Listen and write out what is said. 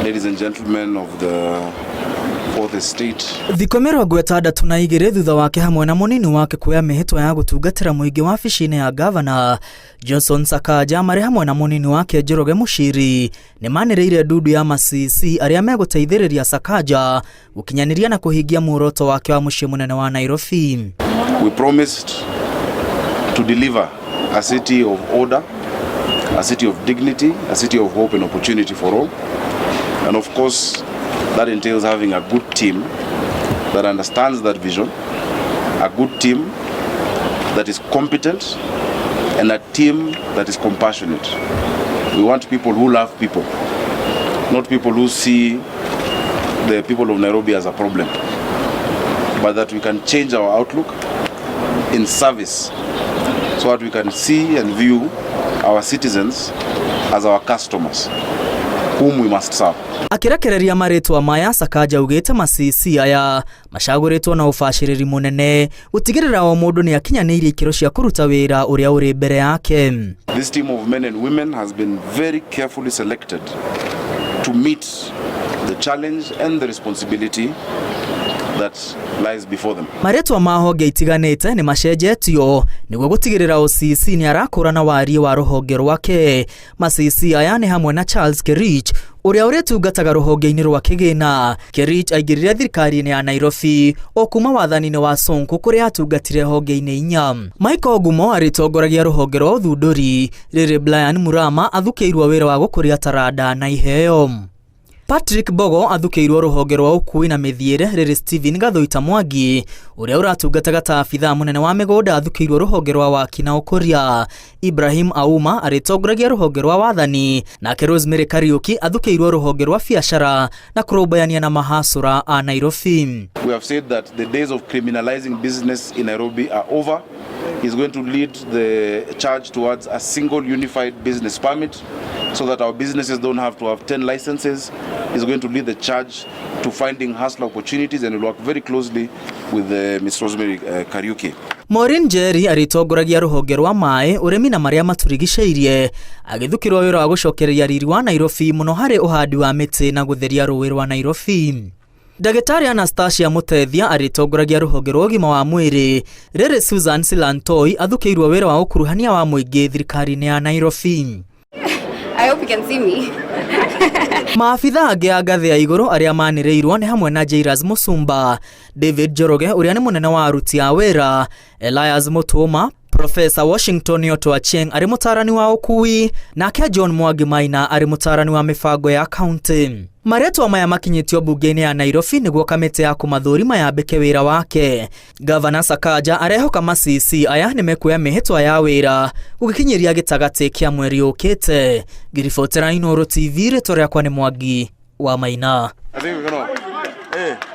Ladies and gentlemen of the fourth estate. Thikũ 62 thutha wake hamwe na mũnini wake kuoya mĩhĩtwa ya gũtungatĩra mũingĩ wabici-inĩ ya gavana Johnson Sakaja marĩ hamwe na mũnini wake Njoroge Mũciri nĩ manĩrĩire ndundu ya ma-CC arĩa megũteithĩrĩria Sakaja gũkinyanĩria na kũhingia muoroto wake wa mũciĩ mũnene wa Nairobi. We promised to deliver a city of order, a city of dignity, a city of hope and opportunity for all. And of course, that entails having a good team that understands that vision, a good team that is competent, and a team that is compassionate. We want people who love people, not people who see the people of Nairobi as a problem, but that we can change our outlook in service so that we can see and view our citizens as our customers whom we must serve. Akĩrekereria marĩtwa maya, Sakaja augĩte ma-CC aya macagũrĩtwo na ũbacĩrĩri mũnene gũtigĩrĩra o mũndũ nĩ akinyanĩirie ikĩro cia kũruta wĩra ũrĩa ũrĩ mbere yake. This team of men and women has been very carefully selected to meet the challenge and the responsibility that lies before them. Marĩtwa ma honge itiganĩte nĩ macenjetio nĩguo gũtigĩrĩra o CC nĩ arakũrana wariĩ wa rũhonge rwake. Ma-CC aya nĩ hamwe na Charles Kerich ũrĩa ũrĩtungataga rũhonge-inĩ rwa kĩgĩna. Kerich aingĩrire thirikari-inĩ ya Nairobi o kuma wathani-inĩ wa Sonko kũrĩa atungatire honge-inĩ inya. Michael Ngumo arĩtongoragia rũhonge rwa ũthundũri, rĩrĩ Brian Murama athukĩirwo wĩra wa gũkũria taranda na iheo. Patrick Bogo athukĩirwo rũhonge rwa ũkui na mĩthiĩre, rĩrĩ Stephen Gathuita Mwangi ũrĩa ũratungataga ta abithaa mũnene wa mĩgũnda athukĩirwo rũhonge rwa waki na ũkũria. Ibrahim Auma arĩtongoragia rũhonge rwa wathani, nake Rosemary Kariuki athukĩirwo rũhonge rwa biacara na kũrũmbũyania na mahacũra a Nairobi. We have said that the days of criminalizing business in Nairobi are over. He's going to lead the charge towards a single unified business permit so that our businesses don't have to have 10 licenses. He's going to lead the charge to finding hustler opportunities and will work very closely with Ms. Rosemary Kariuki. Maureen Njeri arĩtongoragia rũhonge rwa maĩ, ũrĩmi na marĩa matũrigicĩirie, agĩthukĩrwo wĩra wa gũcokereria riri wa Nairobi mũno harĩ ũhandi wa mĩtĩ na gũtheria rũĩ rwa Nairobi. Ndagĩtarĩ Anastasia Mũtethia arĩtongoragia rũhonge rwa ũgima wa mwĩrĩ, rĩrĩ Susan Silantoi athukĩirwo wĩra wa ũkuruhania wa mũingĩ thirikari-inĩ ya Nairobi. I hope you can see me. Maabitha angĩ a ngathĩ ya igũrũ arĩa manĩrĩirwo nĩ hamwe na Jairus Musumba, David Njoroge ũrĩa nĩ mũnene wa aruti a wĩra, Elias Mutuma, Professor Washington Oto Achieng arĩ mũtaarani wa ũkui, nake John Mwangi Maina arĩ mũtaarani wa mĩbango ya kaunti. Marĩtwa maya makinyĩtio mbunge-inĩ ya Nairobi nĩguo kamĩtĩ ya kũmathũrima yambĩke wĩra wake. Gavana Sakaja arehoka ma-CC aya nĩ mekuoya mĩhĩtwa ya wĩra gũgĩkinyĩria gĩtagatĩ kĩa mweri ũkĩte. Ngĩribotera Inooro TV, rĩtwa rĩakwa nĩ Mwangi wa Maina. I think we're gonna. Hey.